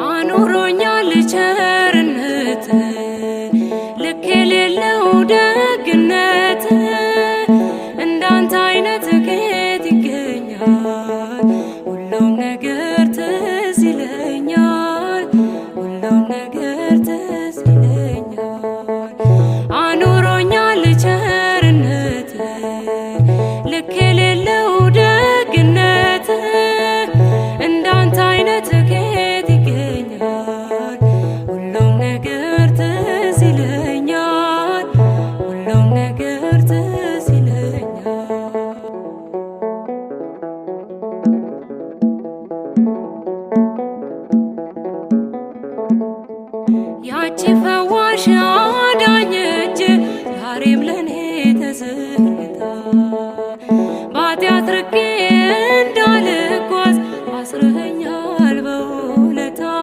አኑሮኛል ቸርነት፣ ልክ የሌለው ደግነት፣ እንዳንተ አይነት ከየት ይገኛል? ሁሉም ነገር ትዝ ይለኛል፣ ሁሉም ነገር ትዝ ይለኛል። አኑሮኛል ቸርነት፣ ልክ የሌለው ደግነት፣ እንዳንተ አይነት ከየት ይገኛል? ሁሉም ነገር ትዝ ይለኛል፣ ሁሉም ነገር ትዝ ይለኛል። ያቺ ፈዋሽ አዳኝ